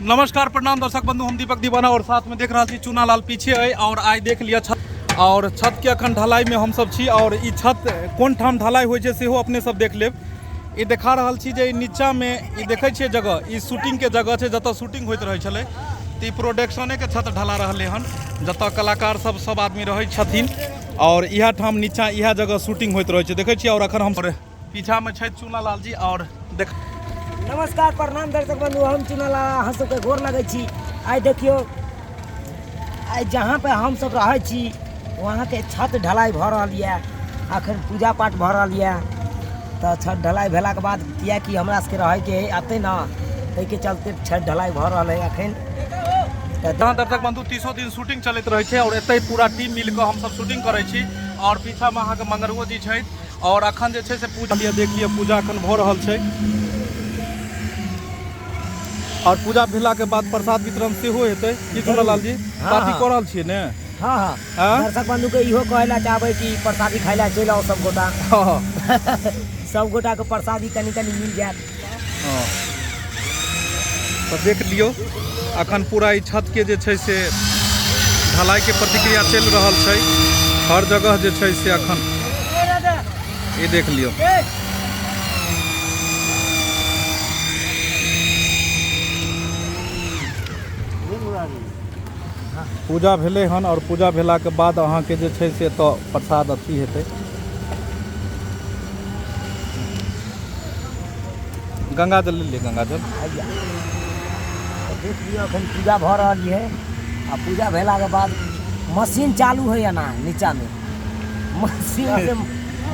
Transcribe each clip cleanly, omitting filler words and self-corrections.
नमस्कार प्रणाम दर्शक बंधु, हम दीपक दीवाना और साथ में देख रहा छी चुनालाल पीछे है। और आइ देख लिया छत, और छत के अखन ढलाई में हम सब छी। और ई छत कोन ठाम ढलाई होइ छै सेहो अपने सब देख लेब। ई देखा रहल छी जे ई नीचा में ई देखै छियै जगह, ई शूटिंग के जगह छै जतऽ शूटिंग होइत रहै छलै। तऽ ई प्रोडक्शने के छत ढला रहलै हन, जतऽ कलाकार सब सब आदमी रहै छथिन। और इएह ठाम नीचा इएह जगह शूटिंग होइत रहै छै, देखै छियै। और अखन हम पीछा में छथि चुनालाल जी। और देख नमस्कार प्रणाम दर्शक बंधु, हम चुनालाल अहाँ सबके गोर लगै छी। आइ देखियौ, आइ जहाँ पे हम सब रहै छी वहाँके छत ढलाई भऽ रहल यऽ, अखन पूजा पाठ भऽ रहल यऽ। तऽ छत ढलाई भेलाके बाद किएकि हमरा सबके रहैके है अतै ने, ताहिके चलते छत ढलाई भऽ रहल है अखन। तऽ जहाँ दर्शक बंधु 30 दिन शूटिंग चलैत रहै छै और एतै पूरा टीम मिल कऽ हमसब शूटिंग करै छी। और पीछामे अहाँके मंगरुओ जी छथि। और अखन जे छै से पूजा लिअ, देख लिअ पूजा अखन भऽ रहल छै। और पूजा भेलाके बाद प्रसाद वितरण सेहो हेतै। की चुनालाल जी पार्टी कऽ रहल छियै ने? हाँ हाँ। हाँ? दर्शक बंधु के इहो कहै ला चाहबै कि प्रसादी खाइ ला चलि आउ सब गोटा। हाँ। सब गोटा के प्रसादी कनि कनि मिल जायत। हाँ। तऽ देख लियौ अखन पूरा ई छत के जे छै से ढलाई के प्रतिक्रिया चलि रहल छै हर जगह जे छै से अखन ई देख लियौ। पूजा भेलै हन और पूजा भेलाके बाद अहाँके जे छै से एतऽ प्रसाद अथी हेतै। गंगा जल ले लिअ, गंगा जल। हैया तऽ देख लियौ अखन पूजा भऽ रहल यऽ। आ पूजा भेलाके बाद मशीन चालू होइए ना, नीचामे मशीन से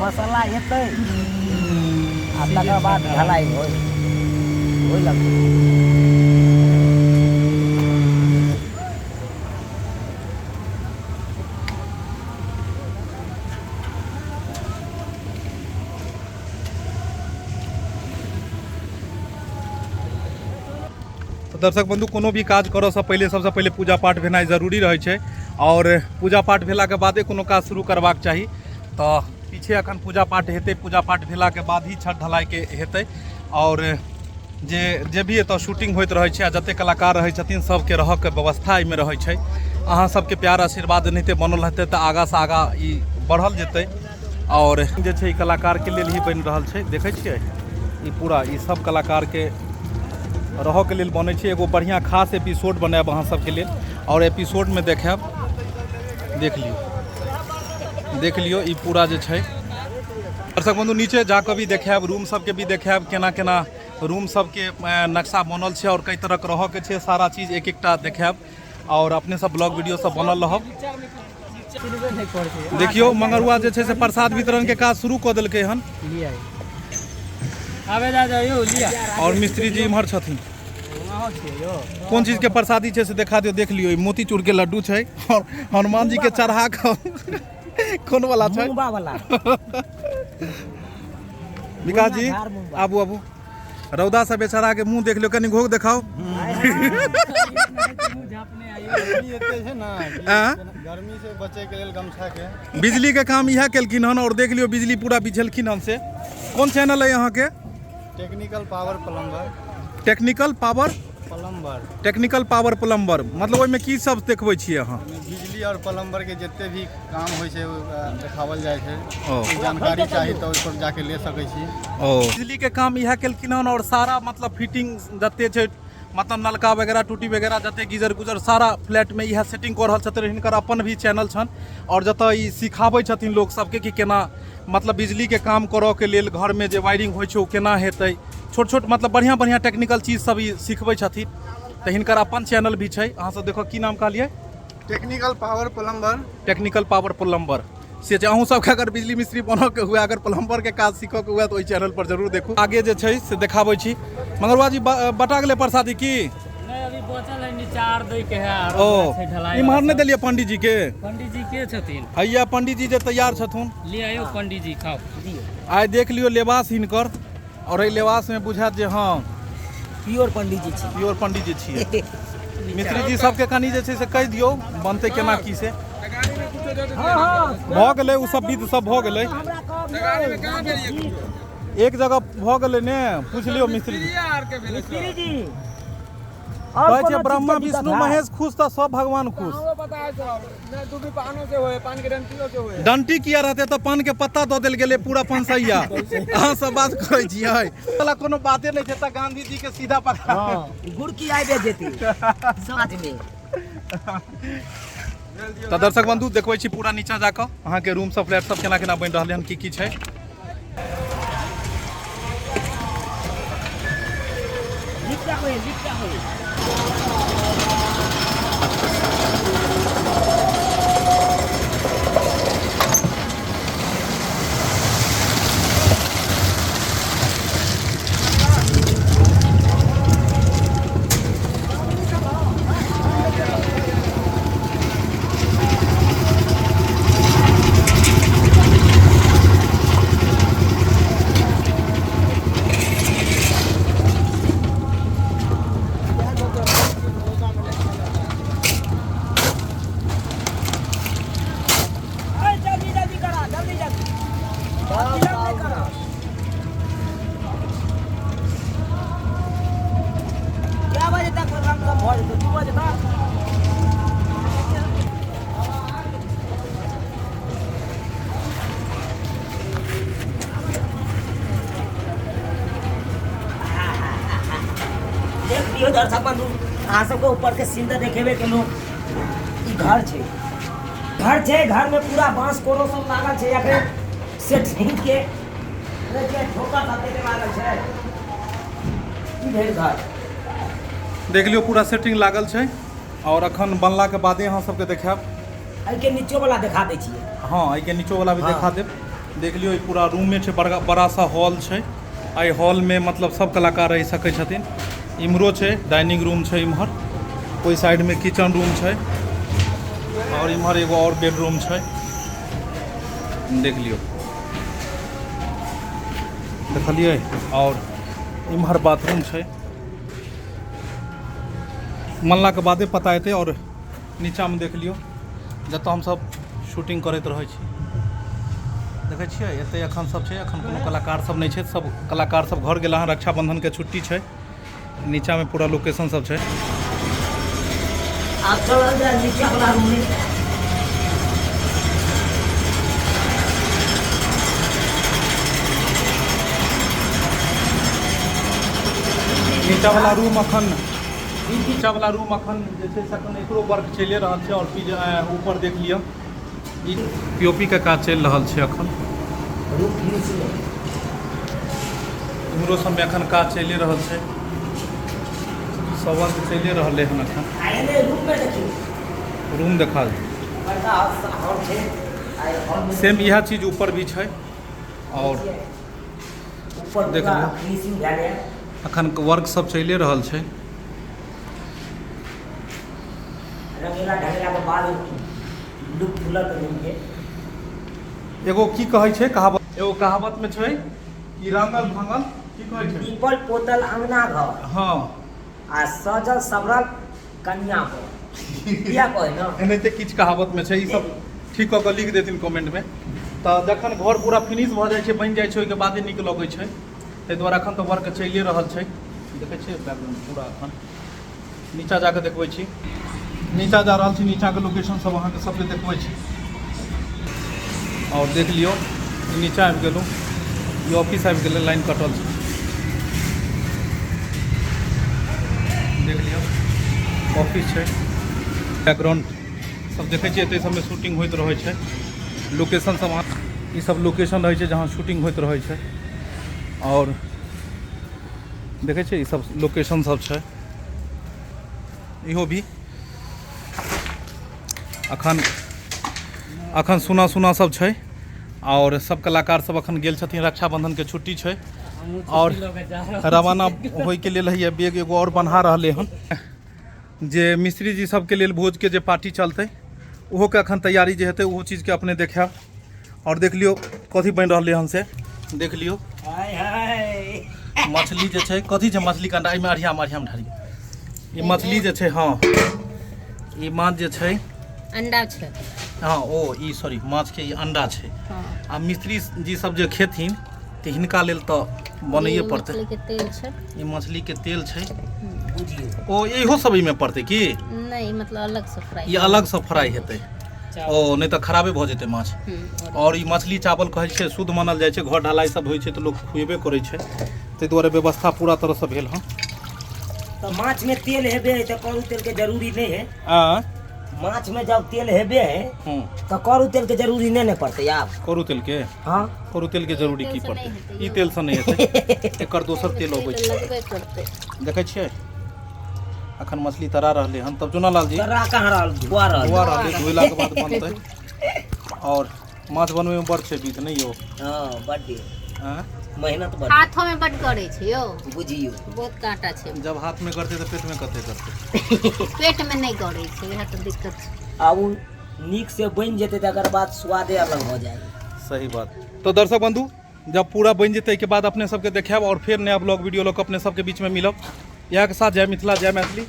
मसाला एतै आ तकर बाद ढलाई होइ होइ लगतै। तऽ दर्शक बंधु, कोनो भी काज करऽसँ पहिले सबसँ पहिले पूजा पाठ भेनाइ जरूरी रहै छै और पूजा पाठ भेलाके बादे कोनो काज शुरू करबाक चाही। तऽ पीछे अखन पूजा पाठ हेतै, पूजा पाठ भेलाके बाद ही छत ढलाइके हेतै। और जे जे भी एतऽ शूटिंग होइत रहै छै आ जते कलाकार रहै छथिन सबके रहऽके व्यवस्था एहिमे रहै छै। अहाँ सबके प्यार आशीर्वाद एनाहिते बनल हेतै तऽ आगाँसँ आगाँ ई बढ़ल जेतै। और जे छै ई कलाकारके लेल ही बनि रहल छै, देखै छियै ई पूरा ई सब कलाकारके रहऽके लेल बनै छै। एगो बढ़िआँ खास एपिसोड बनायब अहाँ सबके लेल और एपिसोडमे देखायब। देख लियौ, देख लियौ ई पूरा जे छै। दर्शक बंधु, नीचे जाकऽ भी देखायब, रूम सबके भी देखायब, केना केना रूम सबके नक्शा बनल छै और कई तरहके रहऽके छै, सारा चीज एक एकटा देखायब। और अपने सब ब्लॉग वीडियो सब बनल रहब। देखियौ मंगरुआ जे छै से प्रसाद वितरण के काज शुरू कऽ देलकै हन। और मिस्त्री जी इम्हर छथिन। कोन चीज के प्रसादी छै से देखा दियौ। देख लियौ ई मोतीचूर के लड्डू छै और हनुमान जी के चढ़ा कऽ कोन वाला छै? मुंगबा वाला। विकास जी आबू आबू, रौदा से बेचारा के मुंह देख लियो, कनि घोघ देखाओ। गर्मी से बचे के लेल गमछा के बिजली के काम इएह केलखिन हन। और देख लियो बिजली पूरा बिछेलखिन हन। से कोन चैनल है अहाँ के? Technical power plumber. Technical power plumber. Technical power plumber, मतलब ओहिमे की सब देखबै छियै अहाँ? बिजली और प्लम्बर के जते भी काम होइ छै, देखावल जाइ छै। जानकारी चाही तऽ ओहि पर जाके ले सकै छी। ओ बिजली के काम इएह केलखिन हन। और सारा मतलब फिटिंग जते छै, मतलब नलका वगैरह टूटी वगैरह जते गीजर गुजर सारा फ्लैट में इएह सेटिंग कऽ रहल छथिन। हिनकर अपन भी चैनल छनि और जतऽ ई सिखाबै छथिन लोक सबके कि केना मतलब बिजली के काम करऽ के लेल घर में जे वायरिंग होइ छै ओ केना हेतै, छोट छोट मतलब बढ़िआँ बढ़िआँ टेक्निकल चीज सब ई सिखबै छथिन। तऽ हिनकर अपन चैनल भी छै। अहाँ सब देखो, की नाम कहलियै? Technical power plumber. Technical power plumber से छै। अहूँ सबके अगर बिजली मिस्त्री बनऽ के हुए, अगर प्लम्बर के काज सीखऽ के हुए तऽ ओहि चैनल पर जरूर देखू। आगे जे छै से देखाबै छी। मंगरुआ जी बटा गेलै प्रसादी की? नहीं, अभी बचल है, नीचा आर दै के है। आरो ओ छै ढलाई। इम्हर नहि देलियै पंडीजी के? पंडीजी के छथिन? हैया पंडीजी जे तैयार छथुन। ले आयो पंडीजी, खाओ। आइ देख लियौ लेबास हिनकर, और एहि लेबास में बुझायत जे हाँ प्योर पंडीजी छी। प्योर पंडीजी छियै। मिस्त्री जी सबके कनि जे छै से कहि दियौ बनतै केना की से। भऽ गेलै ओ सब विध सब भऽ गेलै, एक जगह भऽ गेलै ने। पूछि लियौ मिस्त्री जी। मिस्त्री जी और कहै कोनो छै चीज ब्रह्मा के दिक्कत विष्णु है? महेश खुश तऽ सब भगवान खुश। पता है सर नहीं दूबी पानो से होए, पान के डंटियों से होए। डंटी किया रहते तऽ पान के पत्ता दऽ देल गेलै पूरा पंसैया। अहाँ सब बात करै छियै वाला कोनो बाते नहि छै, तऽ गांधी जी के सीधा पकड़ा। गुड़ की आबि जेतै साँझ में। तऽ दर्शक बंधु देखबै छी पूरा नीचा जाकऽ अहाँके रूम सब फ्लैट सब केना केना बनि रहलै हन, की की छै। लिफ्ट होय, लिफ्ट होय। जल्दी जल्दी करा, जल्दी जल्दी, विलम्ब नहीं करा। क्या बजे तक काम सब भऽ जेतै? 2 बजे तक। देख लियौ दर्शक बंधु, अहाँ सबके ऊपर के सीन तऽ देखेबे केलहुँ। ई घर छै, घर छै, घर में पूरा बांस कोनो सब लागल छै, अखन सेटरिंग के देखिए ठोकर सब के लागल छै। ई भेल घर। देख लियौ पूरा सेटिंग लागल छै और अखन बनला के बादे अहाँ सबके देखायब। एहिके नीचो वाला देखा दै छियै। हाँ, एहिके नीचो वाला भी हाँ। देखा देब। देख लियौ ई पूरा रूमे छै, बड़ा बड़ा सा हॉल छै। एहि हॉल में मतलब सब कलाकार रहि सकै छथिन। इम्हरो छै डाइनिंग रूम छै, इम्हर ओहि साइड में किचन रूम छै और इम्हर एगो और बेडरूम छै। देख लियौ, देखलियै। और इम्हर बाथरूम छै। मनला के बादे पता एतै। और नीचा में देख लियौ जतऽ हमसब शूटिंग करैत रहै छी। देखै छियै एतै अखन सब छै, अखन कोनो कलाकार सब नहि छै, सब कलाकार सब घर गेला हन, रक्षाबंधन के छुट्टी छै। नीचा में पूरा लोकेशन सब छै। आब चलल जाय नीचा वाला रूम में। नीचा वाला रूम अखन, ई नीचा वाला रूम अखन जे छै से अखन एकरो वर्क चलि रहल छै। और ऊपर देख लिअ, ई पीओपी के काज चलि रहल छै अखन। रूम फिनिशिंग इम्हरो सबमे अखन काज चलि रहल छै, सब वर्क चलि रहलै हन अखन। आ एने रूम में देखियौ, रूम देखा दे। बड़का हॉल छै, आ ई हॉल में सेम इएह चीज ऊपर भी छै। और ऊपर देख पूरा लियौ। फिनिशिंग भेल है। अखन वर्क सब चलि रहल छै। रंगेला ढंगेला के बाद लुक खुलत रूम के। एगो की कहै छै कहावत, एगो कहावत में छै कि रंगल ढंगल की कहै छै, पीपल पोतल अंगना घर, हाँ, आ सजल सबरल कन्या पर, किया कहै ना। एनाहिते किछु कहावत में छै। ई सब ठीक कऽ कऽ लिख देथिन कमेंट में। तऽ जखन घर पूरा फिनिश भऽ जाइ छै, बनि जाइ छै, ओहिके बादे नीक लगै छै। ताहि दुआरे अखन तऽ वर्क चलिए रहल छै। देखै छियै बैकग्राउंड पूरा। अखन नीचा जाकऽ देखबै छी, नीचा जा रहल छी, नीचाके लोकेशन सब अहाँके सबके देखबै छी। और देख लियौ नीचा आबि गेलहुँ, ई ऑफिस आबि गेलै, लाइन कटल छै। देख लियौ ऑफिस छै, बैकग्राउंड सब देखै छियै। एतै सबमे शूटिंग होइत रहै छै। लोकेशन सब अहाँ, ई सब लोकेशन रहै छै जहाँ शूटिंग होइत रहै छै। और देखै छियै ई सब लोकेशन सब छै। इहो भी अखन अखन सुना सुना सब छै। और सब कलाकार सब अखन गेल छथिन, रक्षाबंधन के छुट्टी छै और रवाना होइके लेल हैया बैग एगो और बन्हा रहलै हन। जे मिस्त्री जी सबके लेल भोज के जे पार्टी चलतै ओहो के अखन तैयारी जे हेतै ओहो चीजके अपने देखायब। और देख लियौ कथी बनि रहलै हन से देख लियौ। हाय हाय, मछली जे छै, कथी छै मछली के अंडा, एहिमे अढ़ियामे अढ़ियामे ढारियौ। ई मछली जे छै, हाँ ई माछ जे छै अंडा छै। हाँ ओ ई सॉरी माछ के ई अंडा छै। हाँ। आ मिस्त्री जी सब जे खेथिन तऽ हिनका लेल तऽ बनैए ई पड़तै। मछली के तेल छै, ई मछली के तेल छै। बुझियौ। ओ इहो सब एहिमे पड़तै की? नहि, मतलब अलग से फ्राई। ई अलगसँ फ्राइ हेतै। ओ नहि तऽ खराबे भऽ जेतै माछ। आओर ई मछली चावल कहै छै शुद्ध मानल जाइ छै। घर ढलाई सब होइ छै तऽ लोक खुएबे करै छै, ताहि दुआरे व्यवस्था पूरा तरहसँ भेल हँ। तऽ माछमे तेल हेबे है तऽ करू तेलके जरूरी नहि है। आ माछमे जब तेल हेबे है तऽ करू तेलके जरूरी नहि ने पड़तै आब। करू तेलके? हँ। करू तेलके जरूरी की तेलसँ नहि पड़तै? हेतै। ई तेलसँ नहि हेतै, एकर दोसर तेल अबै छै। लगबे करतै। देखै छियै, अखन मछली तरा रहलै हन। तब चुनालाल जी तर्रा कहाँ रहल, धुआ रहल। धुआ रहलै, धोलाके बाद बनतै। आओर माछ बनबैमे बड़ छै विध, नहि यौ? हँ, बड्ड। आँय? मेहनत बड्ड। हाथो में बड गड़ै छै यौ। बुझियौ, बहुत कांटा छै। जब हाथमे करतै तऽ पेटमे कते करतै? पेट में नहि गड़ै छै, इएह तऽ दिक्कत छै। आ ओ नीक से बनि जेतै तकर बाद स्वादे अलग भऽ जाय। सही बात। तो दर्शक बंधु, जब पूरा बनि जेतै के बाद अपने सबके देखायब और फेर नया ब्लॉग वीडियो लऽ कऽ अपने सबके बीचमे मिलब। इएह के साथ जय मिथिला, जय मैथिली।